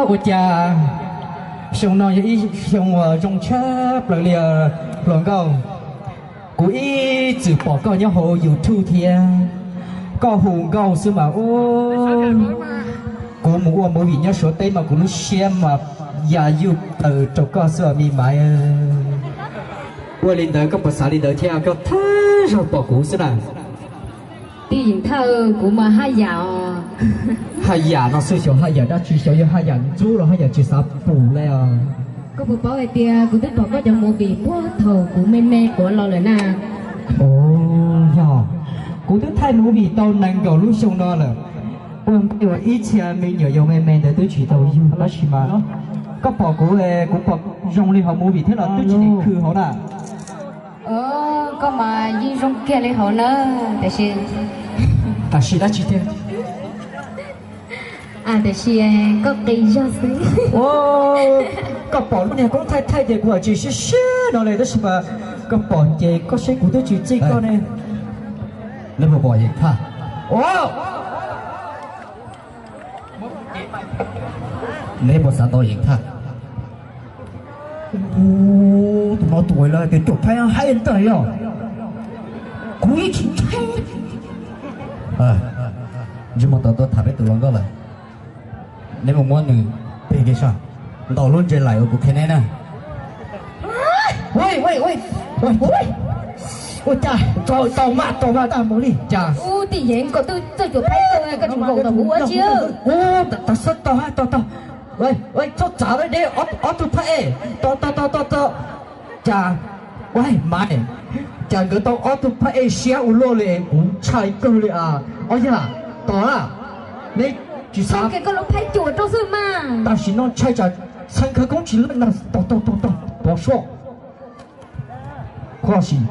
Ua cas xyoo no yog ib xyoo uas zoo tshaj plaws li hluas nkauj. Kuv ib txwm pom koj nyob hauv YouTube thiab, koj hu nkauj xwb mas ub, kuv mus ua movie nyob Suav teb mas kuv lub siab mas ya yuj taws rau koj xwb os me maiv. Ua li ntawd koj puas xav li ntawd thiab, koj thawj zaug pom kuv xwb na. Tij Yeem Thawj, kuv mas haj yam os. Haj yam no xwb xyov haj yam dab tsi, xyov yog haj yam ntxub los haj yam tsis xav pum li os. Koj puas paub hais tias kuv twb pom koj cov movie puag thaum kuv me me quav los lawm na. Yog, kuv twb thaij movie tau nees nkaum lub xyoo no lawm. Ua ntej uas ib txhia me nyuam yaus me me ntawd twb tsis tau yug tab sis mas koj pom kuv, kuv pom zoo li hauv movie thiab los twb tsis nim khw hauv na. Koj mas yeej zoo kiag li hauv na, tiam sis, tiam sis dab tsi tiag? Tiam sis koj qis zog xwb. Koj pom lub niag koob thaij thaij ces kuv tsis siab siab no li tab sis mas koj pom ces koj saib kuv twb tsis txij koj ne. Neb puas pom Yeem Thaj? Neb puas xav tau Yeem Thaj? Tus no tus uas lawv tias caum phaib haib ntawd yog kuv yeej tsis ntshai. Ntsej muag tau tuaj tham peb tus hluas nkauj lawm. Neb mus muab nws peg kiag soj, ntaus lub ntse laim uas kuv qhia neb na. Ua cas tau mas tau mas tau mus li cas? Ub, Tij Yeem, koj twb txawj caum phaib kawg, koj tseem nkaum tau kuv ua tsi? Ub, tas xwb tau tau tau. Txhob txav deb, ob tug phaib es tau tau tau tau tau. Cas, ua mas, cas nkawd tau ob tug phaib es siab ua luaj li, kuv ntshai kawg li as. Ob yam, tau a, neb tsis xav. Koj lub phaib cuam rau xwb mas. Tam sim no ntshai tsam txheej khawv koob tsis leej na, tau tau tau tau, pov suaj. Koj sim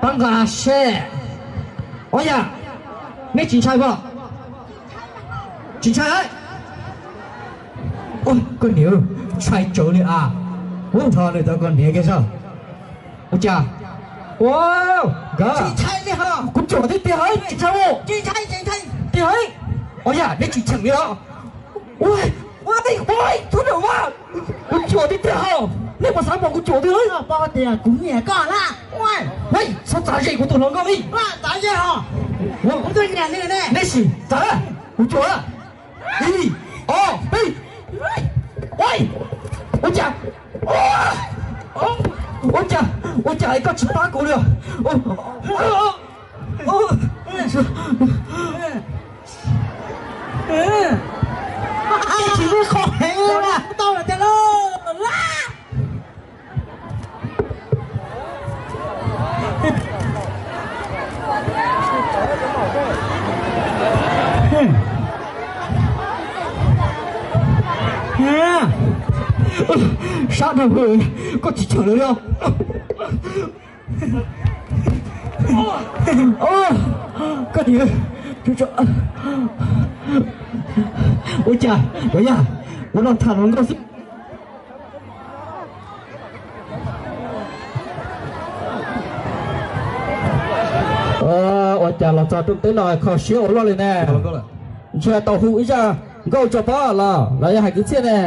pab nqa seb. Ob yam, neb tsis ntshai os? Tsis ntshai. Koj niam, ntshai tsawv li as. Ub, nrho nws tau koj niam kiag soj. Ua cas? Ua, nkawd, tsis ntshai li ho. Kuv cuam tiag tiag, tsis ntshai. Tsis ntshai, tsis ntshai tiag. Ob yam, neb tsis cheem li os? Ua, ua, ua, txhob nrog mas. Kuv cuam tiag tiag ho. Nej puas xav pom kuv cuam tiag? Koj paub tias kuv nyiam koj na. Txhob txav ze kuv tus hluas nkauj li. Txav ze ho. Kuv twb nyiam nws ne. Neb sim txav, kuv cuam. Ib, ob, peb. Ua cas, ua cas, ua cas koj tsis pab kuv li? Tsis lub qhov heev na. Sab dhau, koj tsis cheem lawm li os. Koj niam, ua cas, ua yam, ua no tham hluas nkauj xwb. Ua cas los txog rooj teb no kho siab ua luaj li ne. Ntshe tau hu ib zaj nkauj tso pab los los yog hais kwv txhiaj ne.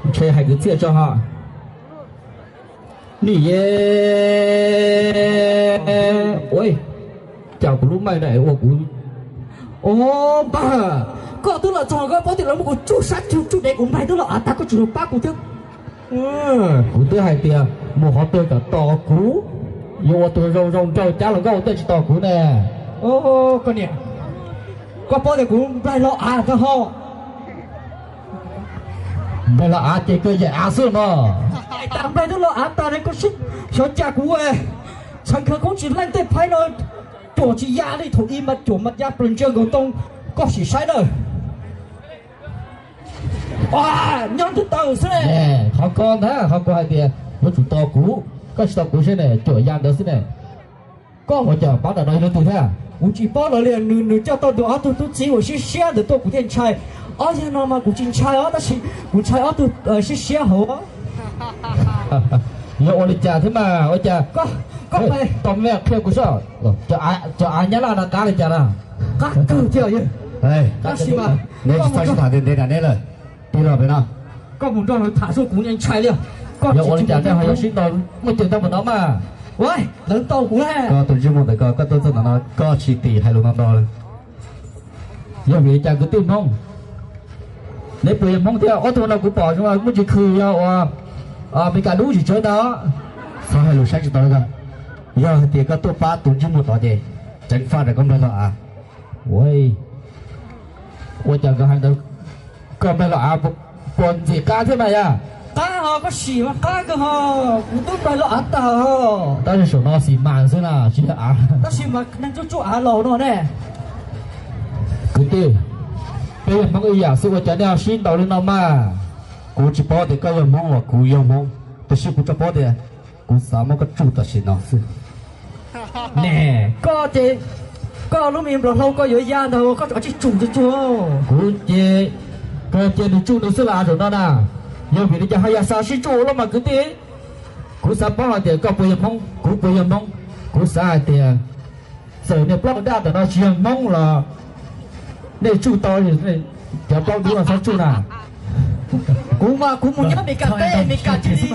Ntshe hais kwv txhiaj tso ho. Nim, ua cas kuv lub mic na ua kuv, o, npawg, koj twb los txog koj paub tias lawv muab kuv tsuj sab tsuj dev kuv mic twb los av tag koj tsis los pab kuv thiab. Kuv twb hais tias mus qhov twg kom tos kuv. Yuav ua tus zoo zoo nraug cab hluas nkauj tej tsis tos kuv ne. Koj niam, koj paub tias kuv nplaig los av tag ho. Nplaig los av ces koj yaim av xwb no. Nplaig twb los av tag ne, koj xyov cas kuv txhais khawv koob tsis leej tej phaib no, cuam tsis ya li, thaum ub mas cuam mas ya plaws ntsia nkaus tau, koj sim saib na. Nyob twb tawm xwb. Qhov ko ntag, qhov ko hais tias yuav tsum tos kuv, koj tsis tos kuv seb ne, cuam ya ntawd xwb ne. Koj ua cas pab ntawm no yog leej twg thiab? Kuv tsis paub lawv li, nws, nws coj tau nws ob tug tub txib uas siab siab ntawd tuaj kuv thiaj ntshai. Ob yawg no mas kuv tsis ntshai os, tab sis kuv ntshai ob tug siab siab hauv. Yog ua li cas thiab mas ua cas? Koj, koj, tau me qhia kuv seb, cov av nyab laj no qab li cas na? Qab kawg thiab. Tab sis mas nej tsis txhob sib tham ntev ntev nram nej lawm, tij los pem no. Koj mus nrog lawv tham xwb kuv ntshai li. Yog ua li cas nej ho yuav sib ntaus muaj ceg tag npaum no mas? Lawv ntaus kuv. Koj tus ntsej muag ntawm koj, koj tuaj txog ntawm no koj tsis tim hais lus no ntau li. Yog vim li cas kwv tij Hmoob? Neb puas yog Hmoob thiab? Ob tug no kuv pom zoo muaj tsis khw yog ua Meskas dub tsis tsawv ntag. Txhob hais lus saib tsis taus li koj. Yog hais tias koj tuaj pab tus ntsej muag tod ces ceev faj rau koj nplaig los av. Ua, ua cas nkawd hais ntawd, koj nplaig los av puas ntxim qab thiab mas yog? Qab ho, koj sim mas qab kawg ho, kuv twb nplaig los av tag ho. Tab sis saum no xis mas xwb na, tsis yog av. Tab sis mas neeg tsuj tsuj av laus no ne. Kwv tij, peb yog Hmoob ib yam xwb ua cas nej ho sib ntaus li no mas? Kuv tsis paub tias koj yog Hmoob los kuv yog Hmoob, tab sis kuv tsuas paub tias kuv xav muab koj tsuj tam sim no xwb. Ne, koj ces koj lub me nplog hlau koj yuav ya ntag, koj tsis tsum tsuag tsuag. Kuv ces, koj cia nws tsuj nws xwb los av zaum no na. Yog vim li cas ho yog xav sib tsuj ua luaj mas kwv tij? Kuv xav paub hais tias koj puas yog Hmoob, kuv puas yog Hmoob. Kuv xav hais tias txawm niag plaub hau daj ntawm no tsis yog Hmoob los nej tsuj tau, cov plaub dub no txhob tsuj na. Kuv mas kuv mus nyob Meskas teb, Meskas cia li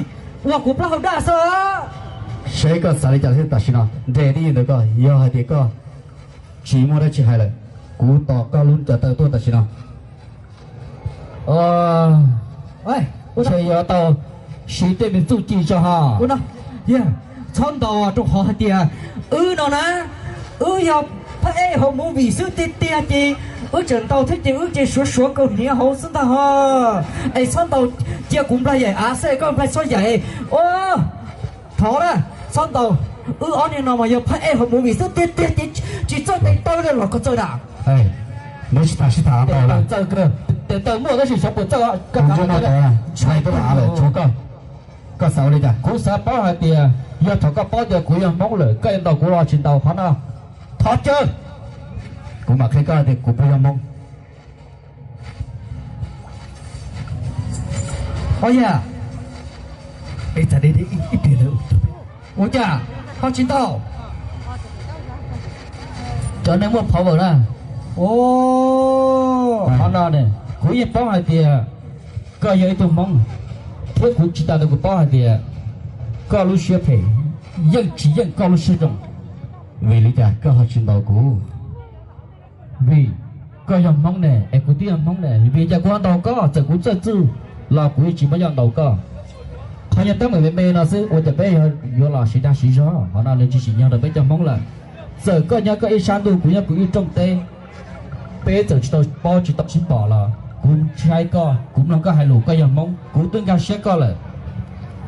ua kuv plaub hau daj xwb. Seb koj xav li cas thiab tam sim no, nres tib yig ntawd koj, yog hais tias koj tsis muaj dab tsi hais lawm, kuv tos koj lub cov taw tuaj tam sim no. Ntshe yuav tau siv tej me txuj ci tso ho. Txhob ntaus rau qhov hais tias wb no na, wb yog phab ej hauv movie xwb tiag tiag ces wb tseem ntaus thiab ces wb ces suav suav kaus hniav hauv xwb ntag ho. Es txhob ntaus, cia kuv nplaig yaim av xwb koj nplaig txhob yaim. Thov na, txhob ntaus. Wb ob niag no mas yog phab ej hauv movie xwb tiag tiag ces tsis txawj tes taw li los koj txawj dam. Neb tsis tham sib tham ntau lawm. Tes taw muaj tab sis xyov puas txawj. Koj ntshai tuaj av lawm tshuav koj. Koj xav ua li cas? Kuv xav paub hais tias yog thaum koj paub tias kuv yog Hmoob lawm koj yuav ntaus kuv los tsis ntaus qhov no? Thov caw. Kuv mam qhia koj tias kuv puas yog Hmoob. Ua cas ho tsis ntaus? Cov neeg muaj power na. Qhov no ne, kuv yeej paub hais tias koj yog ib tug Hmoob, thiab kuv tsis tas ntawd kuv paub hais tias koj lub siab phem yeej tsis yeej koj lub siab zoo. Vim li cas koj ho tsis ntaus kuv? Vim koj yog Hmoob ne, es kuv twb yog Hmoob ne, vim li cas kuv ho ntaus koj? Txawm kuv txawj txuj los kuv yeej tsis muaj yoj ntaus koj. Qhov nyuag teeb meem me me no xwb ua cas peb yuav los siv dag siv zog, qhov no nws tsis tsim nyog rau peb cov Hmoob lawm. Txawm koj nyob koj ib sab ntuj, kuv nyob kuv ib rooj teb, peb txawm tsis tau paub tsis tau sib pom los kuv ntshai koj, kuv mloog koj hais lus, koj yog Hmoob, kuv twb nkag siab koj lawm.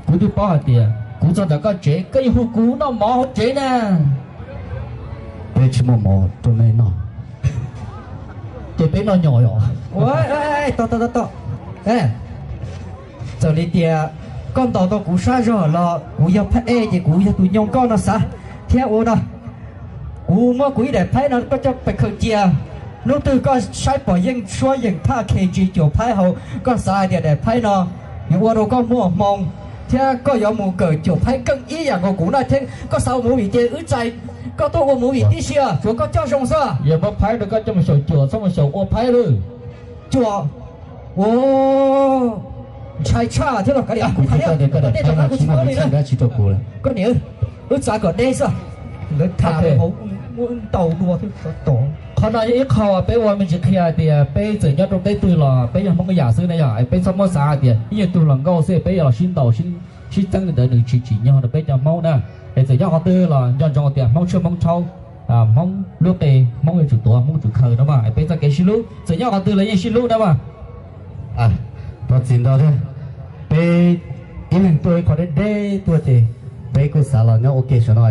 Kuv twb paub hais tias kuv txog ntawm koj tsev koj yeej hu kuv noj mov hauv tsev na. Peb tsis muaj mov rau nej noj, ces peb noj nyom os. Txawm li tias koj ntaus tau kuv sab zog los kuv yog phab ej ces kuv yog tus nyoo koj no xav thiab ua no. Kuv muab kuv ib daim phaib no koj coj pes khaws cia. Hnub twg koj saib pom yeej suab yeem thaj khe ntsis cuam phaib hauv, koj xav hais tias daim phaib no yuav ua rau koj muaj hmoo thiab koj yuav mus kawm cuam phaib keej ib yam nkaus kuv na thiab. Koj xav ua movie ces wb txais koj tuaj ua movie tib si, tsuav koj coj zoo xwb. Yog muab phaib rau koj coj mus xyaum cuam, txhob mus xyaum ua phaib lawm. Cuam, ntshai tshaj thiab los kav liam. Koj niam, wb txav kom deb xwb, lawv tham hauv muab ntaus dua thiab. Qhov no yog ib qho peb ua me ntsis qhia hais tias peb txawm nyob rau teb twg los peb yog Hmoob ib yam xwb na yom, peb txhob muab xav hais tias ib nyuag tug hluas nkauj xwb peb yuav los sib ntaus sib sib txeeb li ntawd nws tsis tsim nyog rau peb cov Hmoob na. Es txawm nyob qhov twg los nco ntsoov tias Hmoob tshuaj Hmoob tshaub, Hmoob lub qe Hmoob yuav tsum tuav, Hmoob tsum khaws no mas. Es peb txoj kev sib hlub txawm nyob qhov twg los yeej sib hlub na mas. Thov txim ntau thiab, peb ib leeg tuaj ib qho deb deb tuaj ces peb kuj xav los nyob ua ke saum no,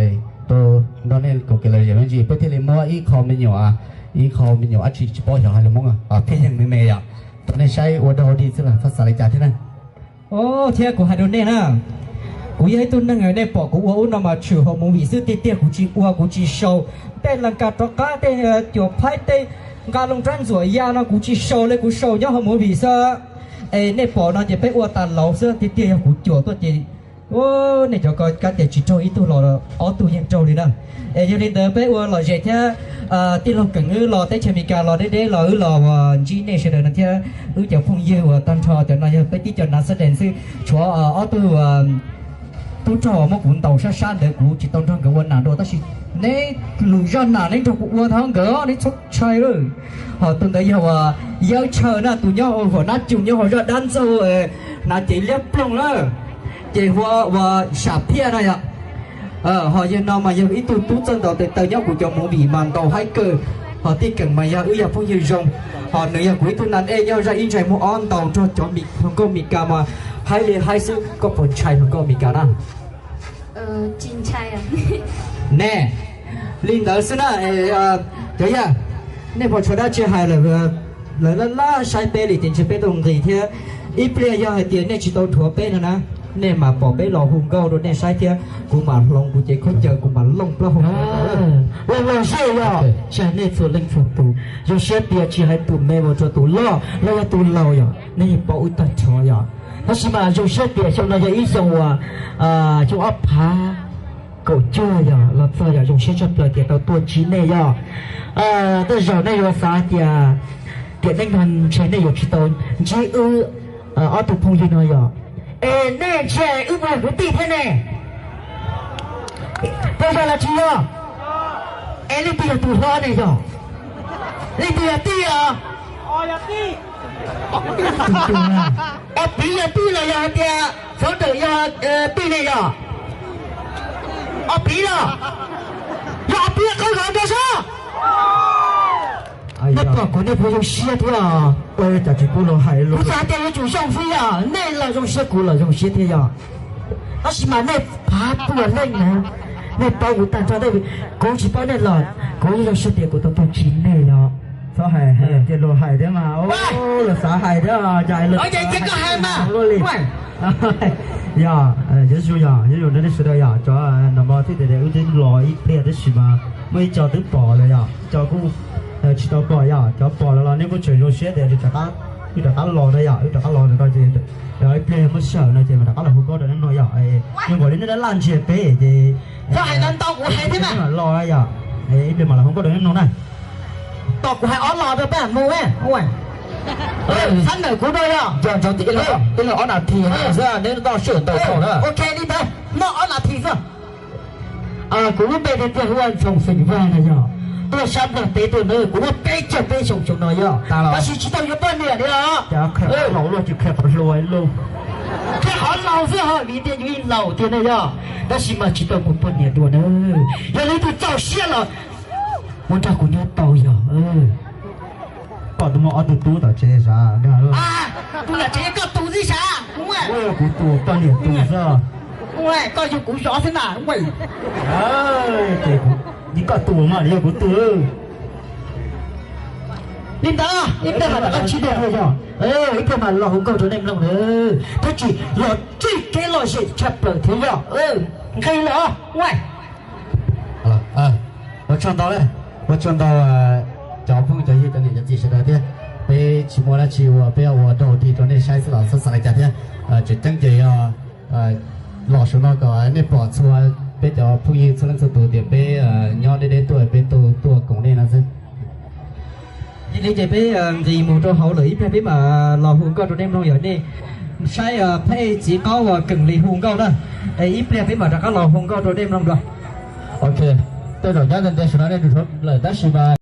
tuaj nrog nej koom kev lom zem me ntsis, peb thiaj li muab ib qho me nyuam, ib qho me nyuam dab tsi tsis paub xyov hais lus Hmoob, pheej yeej me me yom, rau nej saib ua dog ua dig xwb, txhob xav li cas thiab na. Thiab kuv hais rau nej na, kuv yog ib tug neeg nej pom kuv ua ub no mas tshwm hauv movie xwb, tiag tiag kuv tsis ua, kuv tsis sau. Tej las kas rov qab, tej cuam phaib, tej nqa loo rab ntxuam ya no kuv tsis sau li, kuv sau nyob hauv movie xwb. Es nej pom no ces peb ua tas laus xwb, tiag tiag yog kuv cuam tuaj ces nej cov ko kav tias tsis raug ib tug los ob tug yeej raug li na. Es yog li ntawd peb ua lom zem thiab, tij laug Keem wb los teb chaws Amelikas los deb deb los wb los ntsib nej sawv daws no thiab, wb cov phooj ywg uas tag nrho cov no yog peb tib co nav xab dees xwb, tshuav ob tug tub rog muab kuv ntaus sab sab ntawd kuv tsis tau nrog nkawd ua nas dua, tab sis neb lwm zaj nas neb nrog kuv ua tau nkawd, neb txhob ntshai lawm. Ho tus ntawd yog uas Yawb Tshaw na, tus nyob hauv huam nab cu nyob hauv zaj dab ntxaug hnav cev liab ploog lawm, ces hu ua Sam Phiaj no yom. Ho yawg no mas yog ib tug tub txawj ntaus tes taw nyob kuv cov movie mas ntaus haib kawg. Ho tij Keem mas yog wb yog phooj ywg zoo, ho nws yog kuv ib tug nas ej nyob zaj ib ntsais muag ob ntaus nrog cov hluas nkauj Mes Kas mas haib li haib xwb, koj puas ntshai hluas nkauj Mes Kas na? Ne, li ntawd xwb na. Cov yawg, nej puas tshuav dab tsi hais lawm? Lawv laj laj saib peb li ces ntshe peb tau nqis thiab. Ib pliag yog hais tias nej tsis tau dhuav peb no na, nej mam pom peb los hu nkauj rau nej saib thiab, kuv mam hloov kuv cev khaub ncaws kuv mam looj plaub hau. Los los zej yog, tsis hais nej txhua leej txhua tus, zoo siab tias tsis hais tus me mus rau tus loj los yog tus laus yom, nej yeej paub wb tag nrho yom. Tab sis mas zoo siab tias xyoo no yog ib xyoo uas xyoo ob phav kaum cuaj yog los txog yom, zoo siab tshaj plaws tias tau tuaj ntsib nej yom. Tej zaum nej yuav xav tias tiam neej no ntshe nej yuav tsis tau ntsib wb ob tug phooj ywg no yom. Es nej ntshe wb mus kwv tij thiab ne? Puas yog los tsis yog? Es leej twg yog tus hlob ne yog? Leej twg yog tij os? Ob piv yog tij los yog hais tias founder yog tij ne yog? Ob piv los? Yog ob piv qhov zov nrog sab. Nej pom kuv nej puas zoo siab thiab? Ua cas tsis pub los hais los? Kuv xav tias yuav tsum zoo xwb yog, nej los zoo siab kuv los zoo siab thiab yog. Tab sis mas nej phav puas leej na, nej paub kuv tag nrho, kuv tsis paub nej los kuv zoo siab tias kuv tau tuaj ntsib nej yog. Txhob hais, hais tias luag hais thiab mas, luag xav hais thiab, cas luag hais mas luaj li. Yog, yuav zoo yog, yuav zoo rau nej sawv daws yog, cov nam mos thiab tias wb twb los ib pliag tab sis mas muaj ib co twb pom lawm yog, ib co kuj tsis tau pom yog, cov pom lawm los nej kuj tseem zoo siab tias wb rov qab los na yog, wb rov qab los no ces ib pliag muaj sij hawm no ces mam rov qab los hu nkauj rau nej mloog yog. Zoo nkaus li nej laj laj ntsia peb ces txhob hais ntau ntau kuv hais thiab mas los yog, ib pliag mam los hu nkauj rau nej mloog na. Tos kuv hais ob los rau peb mus. Xab nawm kuv rau yog, ib leeg ob nas this xwb, neb noj sij hawm ntau dhau na. Ok li ntawd, noj ob nas this xwb. Kuv lub npe tiag tiag hu ua Ntxoov Xeem Vaj na yog. Tuaj sab Nplog teb tuaj na, kuv muaj peb caug peb xyoo xyoo no yog, tab sis tsis tau yuav poj niam li os. Qhia qhov laus xwb ho vim tias yus yeej laus tiag ne yog, tab sis mas tsis tau muaj poj niam dua na. Yog leej twg txaus siab los muaj nrog kuv nyob tau yog. Pom tus muaj ob tug tub tom tsev sav. Tus tom tsev koj tus xwb sav. Kuv tus poj niam tus xwb. Koj yug kuv zov xwb na. Koj tus mas yog kuv tus. Li ntawd ib pliag mam rov qab ntsib nej yog, ib pliag mam los hu nkauj rau nej mloog na. Tab sis los txij kev lom zem tshaj plaws thiab yog. Nqis los. Ua tsaug ntau, ua tsaug ntau cov phooj cov ywg cov niam cov txiv sawv daws thiab. Peb tsis muaj dab tsi ua, peb ua dog dig rau nej saib xwb los txhob xav li cas thiab. Tseem ceeb ces yog los saum no kom nej pom txhua peb cov phooj ywg txhua leej txhua tus tias peb nyob deb deb tuaj, peb tuaj koom nej no xwb. Yog li ces peb nqis mus rau hauv lawm, ib pliag peb mam los hu nkauj rau nej mloog, yog nej saib phab ej txiv qaub uas Keem Lis hu nkauj na. Ib pliag peb mam rov qab los hu nkauj rau nej mloog dua. Ok, tej zaum nyob ntawm ntawd saum no nej tus lawm tab sis mas